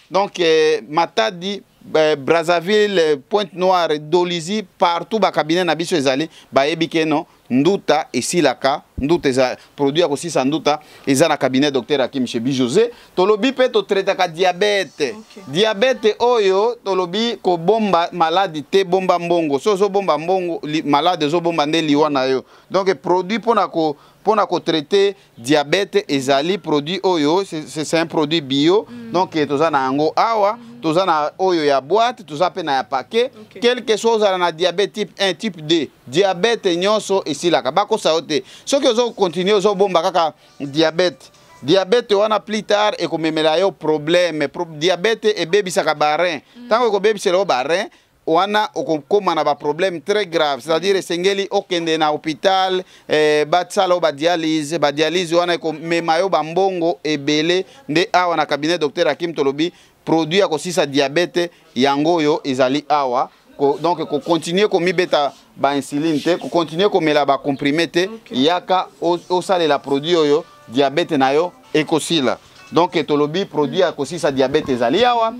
donc Matadi, Brazzaville, Pointe Noire, Dolisie, partout bacabinet na biso ezali, bayebi ke no nduta esilaka. Nduta eza produit ya kosilisa nduta, eza na cabinet docteur Hakim Chebi José. Tolobi mpe totraitaka diabète. Diabète oyo tolobi, kobomba maladi te, bomba mbongo. So ozobomba mbongo, maladi ozobomba nde liwa na yo. Donc produit mpona kotraiter diabète ezali produit oyo, c'est un produit bio. Donc toza na yango awa, toza na oyo ya boîte, toza mpe na ya paquet. Quel que soit ozala na diabète type 1, type 2, diabète nyonso esilaka. Bakosa yo te. Soki ozokontinue, ozobomba kaka diabète, diabète wana plus tard ekomemela yo problème. Diabète ebebisaka barein. Ntango ekobebisela yo barein wana, okokóma na baproblème très grave, c'est-à-dire esengeli okende na hôpital, basala yo badialyse. Badialyse wana ekomema yo bambongo ebele. Nde awa na cabinet docteur Hakim tolobi produit ya kosilisa diabète yango oyo ezali awa. Donc kocontinue komibeta bainsuline te, kocontinue komela bacomprimé te. Yaka osalela produit oyo, diabète na yo ekosila. Donc tolobi produit ya kosilisa diabète ezali awa.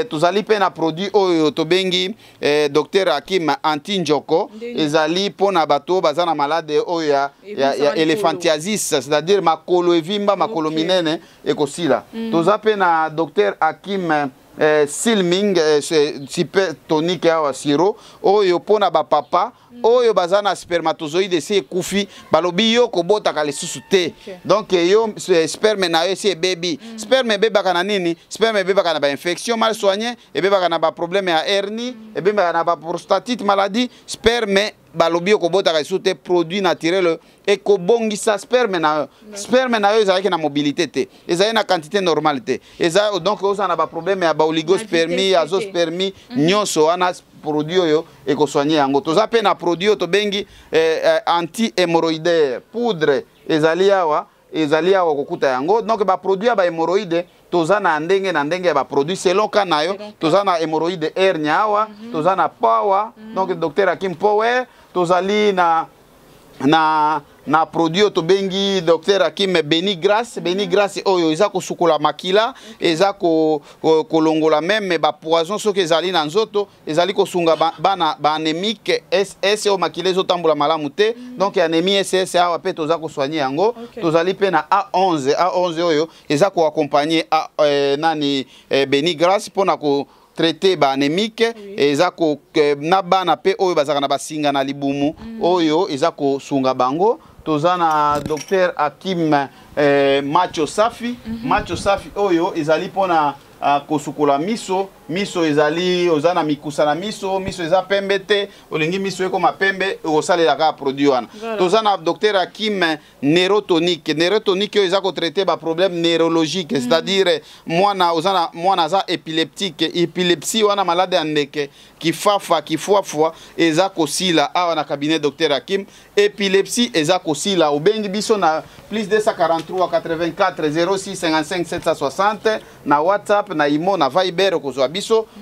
Tozali mpe na produit oyo tobengi docteur Hakim anti njoko. Ezali mpona bato oyo baza na malade oyo ya éléphantiasis, c'est-à-dire makolo evimba, makolo minene, ekosila. Toza mpe na docteur Hakim silming, super tonique awa, sirop oyo mpona bapapa oyo baza na spermatozoïde esi ekufi. Balobi yo kobotaka lisusu te. Donc yo sperme na yo esi ebebi. Sperme ebebaka na nini? Sperme ebebaka na bainfection mal soigné, ebebaka na baproblème ya hernie, ebebaka na baprostatite, maladie. Sperme, balobi okobotaka lisusu te, produit naturel ekobongisa sperme na yo. Sperme na yo ezalaki na mobilité te, ezali na quantité normale te, eza donc ozala na baproblème ya baoligospermie, azoospermie, nyonso wana produit oyo ekosoigne yango. Toza mpe na produit oyo tobengi anti hémorroïdaire poudre, ezali awa, ezali awa kokuta yango. Donc baproduit ya bahémorroïde Toza na ndenge na ndenge ya baproduit selon ka na yo. Toza na hémorroïde, hernia awa, toza na power, donc docteur Hakim Power. Tozali na produit oyo tobengi docteur Hakim Beni Grace. Beni Grace oyo eza kosukola makila, eza kolongola même bapoison soki ezali na nzoto, ezali kosunga bana baanémique SS oyo makila ezotambola malamu te. Donc anémie SS awa mpe toza kosoigner yango. Tozali mpe na A11. A11 oyo eza koaccompagner nani, Beni Grace mpona ko traiter baanémique. Eza na bana mpe oyo bazalaka na basinga na libumu, oyo eza kosunga bango. Toza na docteur Hakim Macho Safi. Macho Safi oyo ezali mpona kosukola miso. Miso ezali, oza na mikusa na miso, miso eza pembe te, olingi miso ekoma pembe, okosalela kaka produit wana. Toza na docteur Hakim Neurotonique. Neurotonique oyo eza kotraiter baproblème neurologique, c'est-à-dire mwana, oza na mwana aza épileptique, épilepsie wana, malade ya ndeke, kifafa, kifwafwa, eza kosila awa na cabinet docteur Hakim. Épilepsie eza kosila. Obengi biso na plus 243 84 06 55 760 na WhatsApp, na Imo, na Viber, okozwa biso.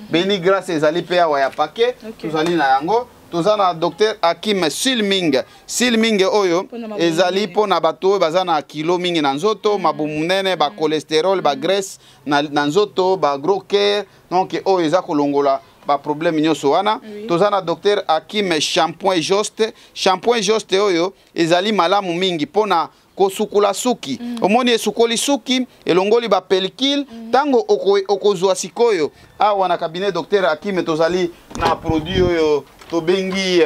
Beni Grâce ezali mpe awa ya pake. Tozali na yango. Toza na docteur Hakim Silming. Silming oyo ezali mpona bato oyo baza na kilo mingi na nzoto, mabumu monene, bacholestérol, bagraisse na nzoto, bagros cœur. Donc oyo eza kolongola baproblème nyonso wana. Toza na docteur Hakim Shampoing Joste. Shampoing Joste oyo ezali malamu mingi mpona kosukula suki. Omoni, esukoli suki, elongoli bapellicule. Ntango okozwa sikoyo awa na cabinet docteur Hakim, tozali na produit oyo tobengi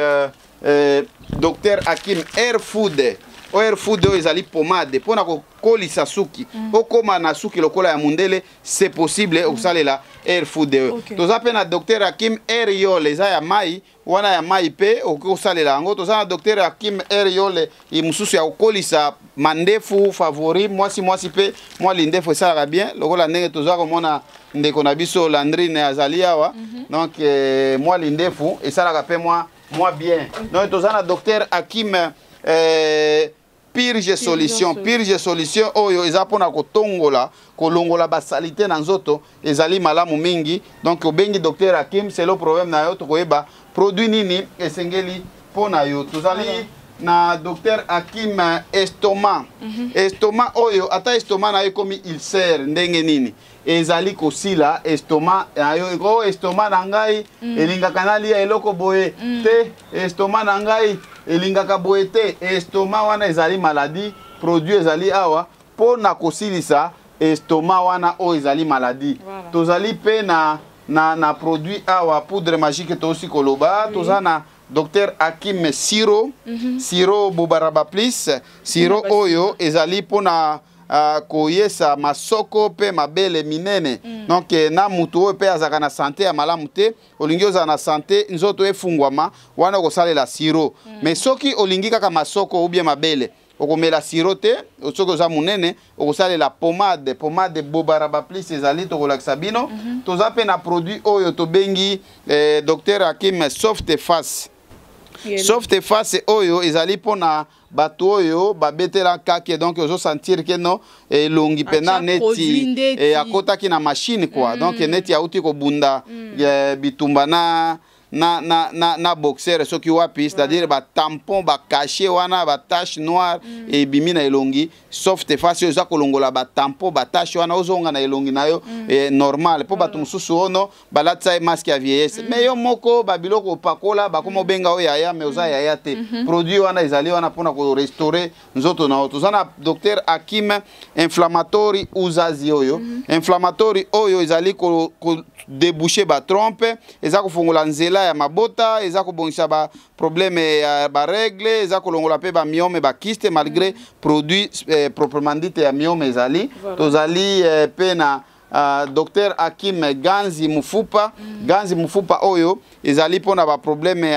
docteur Hakim Air Food. Air Food oyo ezali pomade mpona kokolisa suki, okóma na suki lokola ya mundele. C'est possible okosalela Air Food oyo. Toza mpe na docteur Hakim Air Yole, eza ya mai wana, ya mai mpe okoki kosalela yango. Toza na docteur Hakim Air Yole mosusu ya kokolisa mandefu favori, mwasi mwasi mpe mwa lindefu esalaka bien, lokola ndenge toza komona ndeko na biso Landrine azali awa. Donc mwa lindefu esalaka mpe mwa bien. Donc toza na docteur Hakim Purge Solution. Purge Solution oyo eza mpona kotongola, kolongola basaleté na nzoto, ezali malamu mingi. Donc obengi docteur Hakim selon problème na yo, tokoyeba produit nini esengeli mpo na yo. Tozali na docteur Hakim Estomac. Estomac oyo, ata estomac na yo ekomi ulcère ndenge nini, ezali kosila. Estomac na yo, o estomac na ngai elingaka nalia eloko boye te, estomac na ngai elingaka boye te, estomac wana ezali maladie, produit ezali awa mpo na kosilisa estomac wana oyo ezali maladie. Tozali mpe na produit awa, poudre magique, tosi koloba. Toza na docteur Hakim Siro, siro Bobaraba Plus, siro oyo ezali mpona koyesa masoko mpe mabele minene. Donc na mutu oyo mpe azalaka na santé ya malamu te, olingi ozala na santé, nzoto efungwama, wana okosalela siro. Mais soki olingi kaka masoko ou bien mabele, okomela siro te. Soki oza monene, okosalela pomade. Pomade Bobaraba Plus ezali, tokolakisa bino. Toza mpe na produit oyo tobengi docteur Hakim Soft Face. Soft Face oyo ezali mpona bato oyo babetela kake, donc ozosentir ke no elongi mpena neti akotaki na machine quoi. Donc neti auti kobunda bitumba na boxer soki wapi, c'est-à-dire batampon, bacachet wana, batache noire ebimi na elongi. Soft Face oyo eza kolongola batampon, batache wana, ozonga na elongi na yo normal. Mpo bato mosusu ono balatisa ye masque ya vieillesse, mais yo moko babiloko opakola, bakoma obenga oyo yaya, mais oza yaya te. Produit wana ezali wana mpona korestaurer nzoto na yo. Toza na docteur Hakim Inflammatory Uzazi. Oyo inflammatory oyo ezali kodéboucher batrompe, eza kofongola nzela ya mabota, eza kobongisa baproblème ya barègle, eza kolongola mpe bamyome, bakyste, malgré produit proprement dit ya myome ezali. Tozali mpe na docteur Hakim Ganzi Mufupa. Ganzi Mufupa oyo ezali mpona baproblème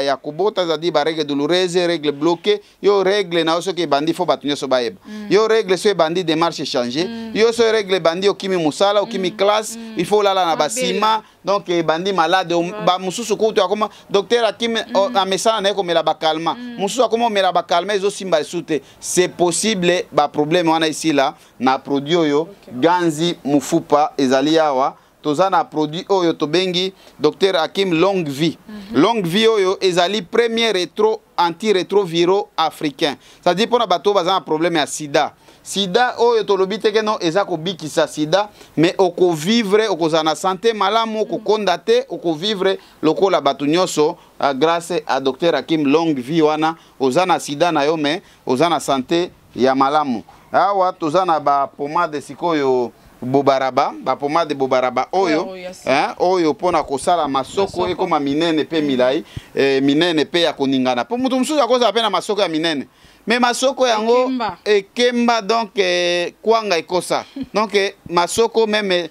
ya kobota, ezali barègle douloureuse, règle bloqué. Yo règle na yo soki ebandi, fo bato nyonso bayeba. Yo règle so ebandi, démarche change. Yo so règle ebandi, okimi mosala, okimi classe, il faut olala na basima. Donc ebandi malade, bamosusu kutu akoma docteur Akim, amesana na ye komela bacalmants. Mosusu akoma omela bacalmants, ezosimba lisusu te. C'est possible, baproblème wana esila na produit oyo Ganzi Mufupa ezali awa. Toza na produit oyo tobengi Docteur Hakim Longue Vie. Longue Vie oyo ezali premier rétro antirétroviraux africain, c'est-à-dire mpona bato oyo baza na problème ya sida. Sida oyo tolobi te keno eza kobikisa sida, mais okovivre, okozala na santé malamu, okokonda te, okovivre lokola bato nyonso grâce à Docteur Hakim Longue Vie. Wana oza na sida na yo, mais oza na santé ya malamu. Awa toza na bapomade sikoyo Bobaraba, bapomade Bobaraba oyo, hein, oyo mpona kosala masoko ekoma minene mpe milai, minene mpe ya koningana, mpo moto mosusu akozala mpe na masoko ya minene, mais masoko yango ekemba, ekemba. Donc kwanga ekosa, donc masoko même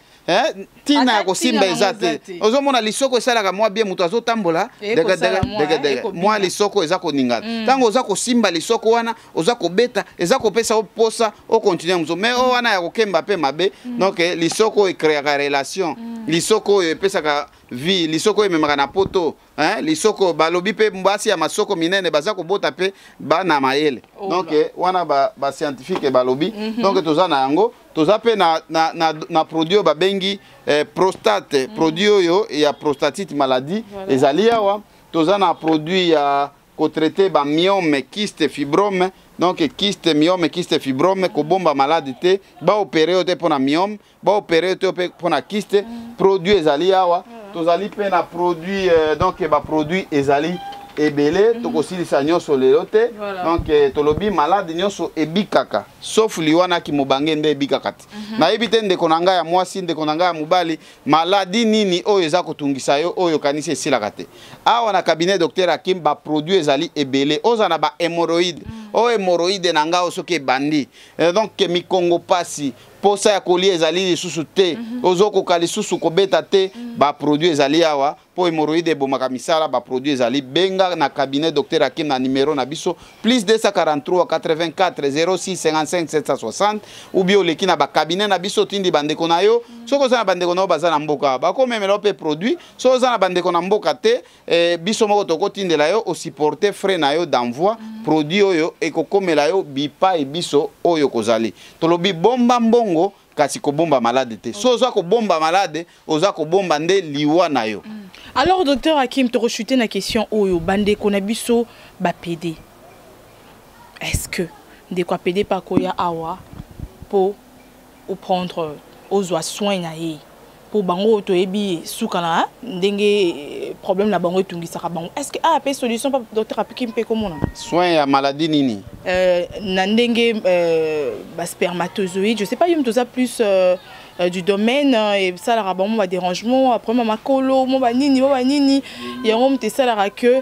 ntina ya kosimba eza te. Ozomona lisoko esalaka mwa bien, moto azotambola degedege, mwa lisoko eza koningana. Ntango oza kosimba lisoko wana, oza kobeta, eza kopesa yo posa okontinue mosusu. Mais oyo wana ya kokemba mpe mabe. Donc lisoko oyo ecréaka relation, lisoko oyo epesaka vie, lisoko oyo ememaka na poto, hein? Lisoko balobi mpe basi ya masoko minene baza kobota mpe bana mayele. Donc wana bascientifique balobi. Donc toza na yango, toza mpe na produit oyo babengi prostate. Produit oyo ya prostatite maladie ezali awa. Toza na produit ya kotraiter bamyome, kyste, fibrome. Donc kyste, myome, kyste, fibrome, kobomba malade te, baopérer yo te mpo na myome, baopérer yo te mpe mpo na kyste. Produit ezali awa. Tozali mpe na produit donc baproduit ezali ebele, tokosilisa nyonso lelo te. Donc tolobi malade nyonso ebikaka, sauf liwa naki mobange nde ebikaka te. Nayebi te, ndeko na ngai ya mwasi, ndeko na ngai ya mobali, maladi nini oyo eza kotungisa yo, oyo okanisi esilaka te? Awa na cabinet Docteur Hakim, baproduit ezali ebele. Oza na bahémorroïde, oyo hémorroïde na ngai oyo soki ebandi, donc mikongo pasi, posa ya kolia ezali lisusu te, ozokoka lisusu kobeta te, baproduit ezali awa. Mpo hémorroïde ebomaka misala, baproduit ezali. Benga na cabinet Docteur Hakim na numero na biso plus 243 84 06 55 760, ou bien oleki na bacabinet na biso, otindi bandeko na yo. Soki oza na bandeko na yo baza na mboka, bakomemela yo mpe produit. Soki oza na bandeko na mboka te, biso moko tokotindela yo, osupporte frais na yo d'envoi. Produit oyo ekokomela yo bipai biso oyo kozali. Tolobi bomba mbongo, kasi kobomba malade te. So oza kobomba malade, oza kobomba nde liwa na yo. Alors docteur Hakim, tokochute na question oyo bandeko na biso bapédé. Est-ce que ndeko apédé mpe akoya awa mpo oprendre, ozwa soin na ye? Mpo bango oyo toyebi suka na ndenge problème na bango etungisaka bango, est ce que awa mpe solution mpa docteur Hakim mpe komona? Soin ya maladie nini? Na ndenge baspermatozoïde, je sais pas, yo moto oza plus du domaine, esalaka bango badérangement après ma makolo mo banini mo banini, yango moto esalaka que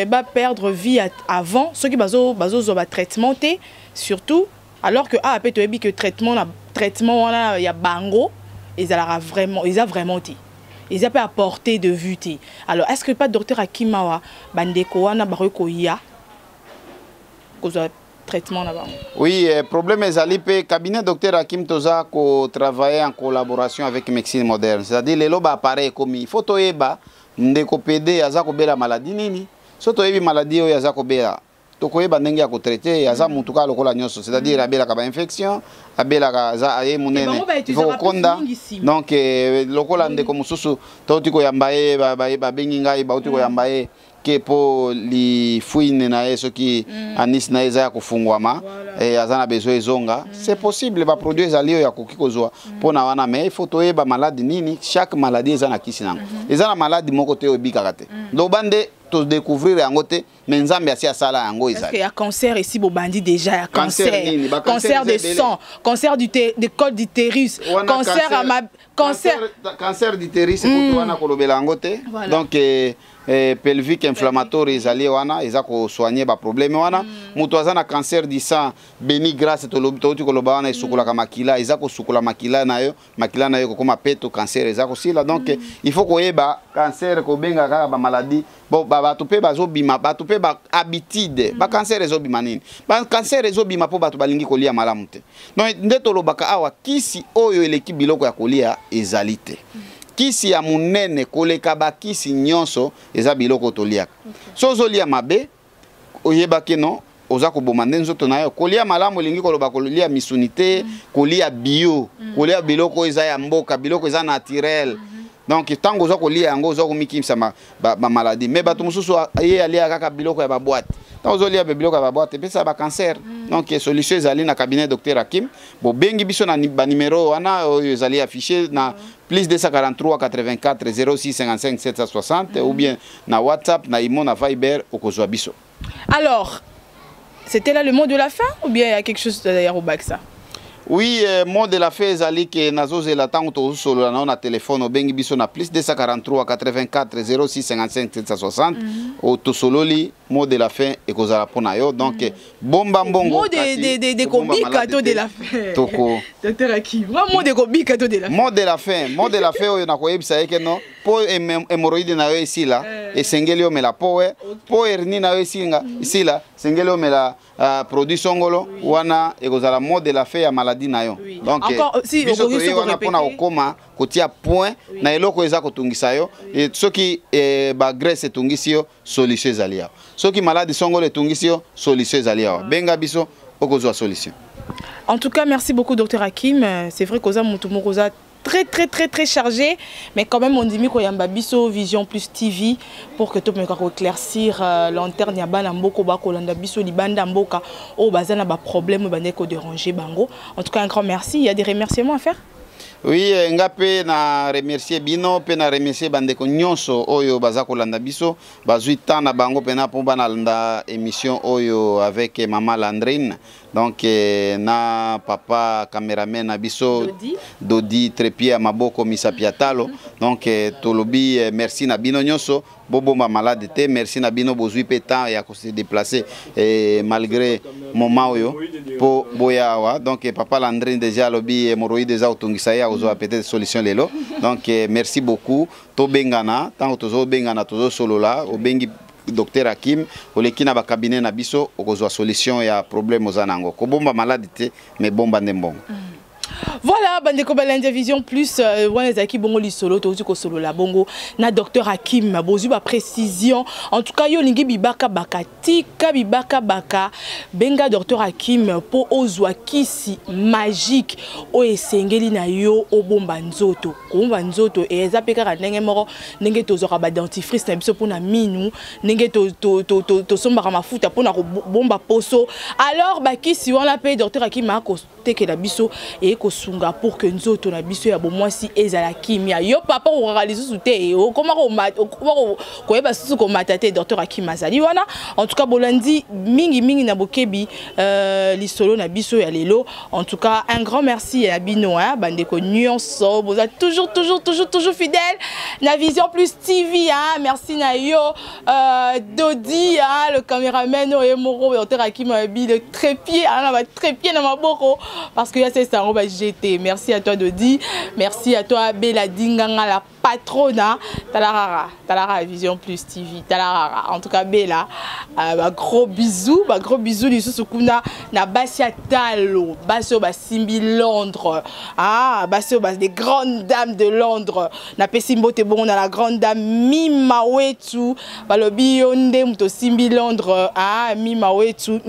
baperdre vie avant soki bazozwa batraitement te, surtout alors que awa mpe toyebi que traitement na traitement wana ya bango ezalaka vraiment, eza vraiment te, eza mpe à portée de vue te. Alors est ce que pas docteur Hakim awa bandeko wana bakoki koya kozwa traitement na bango? Oui, problème ezali mpe cabinet Docteur Hakim toza kotravailler en collaboration avec médecine moderne, c'est-à-dire lelo baappareil ekomi. Il faut toyeba ndeko pédé aza kobela maladie nini. So toyebi maladie oyo aza kobela, tokoyeba ndenge ya kotraiter. Aza mutu kaka lokola nyonso, c'est-à-dire abelaka bainfection, abelaka, aza aye monene, il faut kokonda. Donc lokola ndeko mosusu touti koyamba ye, babengi ngai, bauti koyamba ye ke mpo lifuine na ye, soki anus na ye eza ya kofungwama, aza na besoin ezonga. C'est possible, baproduit ezali oyo akoki kozwa mpona wana. Mais il faut toyeba maladi nini. Chaque maladie eza na kisi nango. Eza na maladi moko te oyo ebikaka te. Loba nde todécouvrir yango te, mais Nzambe asi asala yango. Ezali ya cancer esi bobandi déjà ya cancer, cancer de sang, cancer du de col d'utérus, cancer ya ma cancer. Cancer d'utérus kutu wana kolobela yango te. Donc pelvique inflammatoire ezali wana, eza kosoigne baproblème wana. Moto aza na cancer du sang, Beni Grâce touti koloba wana, esukolaka makila, eza kosukola makila na yo, makila na yo ekokoma peto, cancer eza kosila. Donc il faut koyeba cancer, kobenga kaka bamaladie bon, bato mpe bazobima, bato mpe bahabitude. Bacancer ezobima nini? Bacancer ezobima mpo bato balingi kolia malamu te. Donc nde tolobaka awa, kisi oyo eleki biloko ya kolia ezali te. Kisi ya monene koleka bakisi nyonso eza biloko toliaka. So ozolia mabe, oyebaki no oza koboma nde nzoto na yo. Kolia malamu elingi koloba kolia misuni te, kolia bio, kolia biloko eza ya mboka, biloko eza naturel. Donc ntango oza kolia yango, oza komikimisa bamaladie. Mais bato mosusu, ye alia kaka biloko ya baboîte. Ntango ozolia biloko ya baboîte, epesa bacancer. Donc solution ezali na cabinet docteur Hakim. Bobengi biso na banimero wana oyo ezali affiché na plus 243 84 06 55 760, ou bien na WhatsApp, na Imo, na Viber, okozwa biso. Alors, c'était là le mot de la fin ou bien il y a quelque chose derrière au bac ça? Oui, mot de la fin ezali ke nazozela ntango tozosolola nao na telefone. Obengi biso na plus 243 84 06 55 760, tosololi. Mot de la fin ekozala mpo na yo. Donc bomba mbongo. Mot de kobika to de la fin? Toko Docteur Hakim, mot de kobika to de la fin? Mot de la fin, mot de la fin oyo nakoyebisa ye ke no, mpo hémorroïde na yo esila, esengeli omela powe. Mpo hernie na yo esinga esila, esengeli omela produit songolo. Wana ekozala mot de la fin ya maladie na yo. Donc si, biso toye wana mpona kokóma kotia point na eloko eza kotungisa yo. Soki bagraisse etungisi yo, solution ezali awa. Soki maladie songolo etungisi yo, solution ezali awa. Benga biso, okozwa solution. En tout cas, merci beaucoup, docteur Hakim. C'est vrai qu'oza mutu moko très très très très chargé, mais quand même ondimi koyamba biso Vision Plus TV pour que tomeka éclaircir lanterne ya bana mboka bakolanda biso libanda mboka, oyo baza na ba problème bande ko déranger bango. En tout cas, un grand merci. Il y a des remerciements à faire? Oui, nga mpe na remercier bino, mpe na remercier bandeko nyonso oyo baza kolanda biso, bazwi temps na bango mpena mpo banalanda émission oyo avec mama Landrine, donc na papa cameraman na biso. Dodi. Dodi Trépied ya maboko misapi ya talo. Donc tolobi merci na bino nyonso. Bobomba malade te. Merci na bino, bozwi mpe temps ya kose déplacer malgré moment oyo mpo boya awa. Donc papa Landrine déjà alobi hémorroïde eza kotungisa ye, akozwa peut-être solution lelo. Donc merci beaucoup. Tobengana ntango tozobengana, tozosolola. Obengi docteur Hakim, oleki na bacabinet na biso, okozwa solution ya problème oza nango. Kobomba malade te, mais bomba nde mbongo. Voilà, bandeko balandi Vision Plus, wana ezalaki bongo lisolo touti kosolola bongo na docteur Hakim. Bozwi baprécision. En tout cas, yo olingi bibaka baka, tika bibaka baka, benga docteur Hakim mpo ozwa kisi magique oyo esengeli na yo obomba nzoto. Kobomba nzoto eza mpe kaka ndenge moko ndenge tozwaka badentifrice na biso mpona minu, ndenge tosombaka mafuta mpona kobomba poso. Alors bakisi wana mpe docteur Hakim akotekela biso, eye kosunga pour que nzoto na biso ya bomwasi ezala kimia. Yo papa, okokaka lisusu te, okoma koyeba susu komata te. Docteur Hakim azali wana. En tout cas, bolandi mingimingi na bokebi lisolo na biso ya lelo. En tout cas, un grand merci ya bino, hein, bandeko nyonso boza toujours toujours toujours toujours fidèle na Vision Plus TV, hein. Merci na yo Dodi, hein, le caméraman oyo moko docteur Hakim abi le trépied, hein, na ba trépied na maboko parce que ya c'est ça, on va jeter. Merci à toi, Dodi. Merci à toi, Bella Dinganga, la patrona. Talarara talara Vision Plus TV, talarara. En tout cas, Bella, bah, gros bisous, bah, gros bisous lisusu kuna na basi ya talo, basi oyo basimbi Londres. Ah, basi oyo des grandes dames de Londres. Napesi mbote bongo na la grande dame Mima Wetu. Balobi yo nde moto osimbi Londres. Ah, Mima Wetu,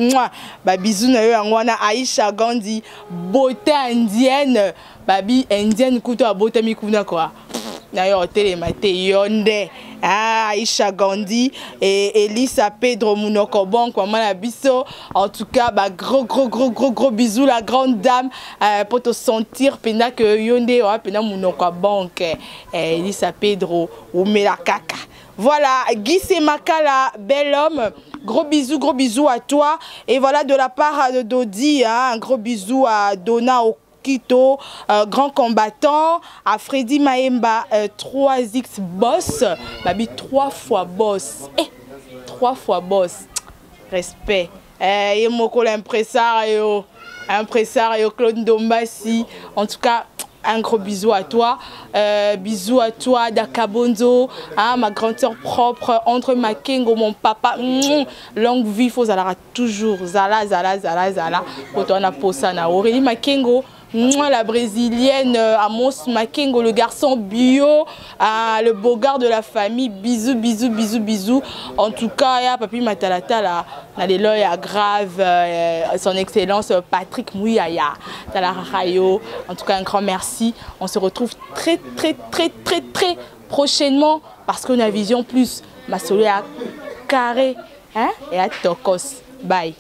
babisous na yo yango wana. Aisha Gandhi, beauté indienne, babi indienne kutu abotami kuna quoi, na yo otelema te, yo nde. Ah, Aisha Gandhi et Elisa Pedro Munoko, bon maman na biso. En tout cas, bah, gros gros gros gros gros bisous, la grande dame, pour te sentir pena que yo nde wa pena munoko banque. Elisa Pedro umela kaka. Voilà, Guy Makala, bel homme. Gros bisous, gros bisous à toi. Et voilà, de la part de Dodi, hein, un gros bisou à Donna Okito, grand combattant, à Freddy Maemba, 3X boss, babi 3 fois boss. Eh, 3 fois boss. Respect. Eh, moko l'impresario, impresario Claude Dombasi. En tout cas, un gros bisou à toi. Bisous à toi, Dakabonzo, hein, ma grande sœur propre, entre Makengo, mon papa. Longue vie, faut zala toujours. Zala, zala, zala, zala. Pour toi, na posa na Aurélie Makengo. Moi, la brésilienne Amos Makengo, le garçon bio, le beau gars de la famille. Bisous, bisous, bisous, bisous. En tout cas, ya Papi Matalatala, na lelo ya grave, son excellence Patrick Mouyaya, Talara Rayo. En tout cas, un grand merci. On se retrouve très, très, très, très, très prochainement parce qu'on a Vision Plus. Masolo ya carré, hein, et à Tokos. Bye.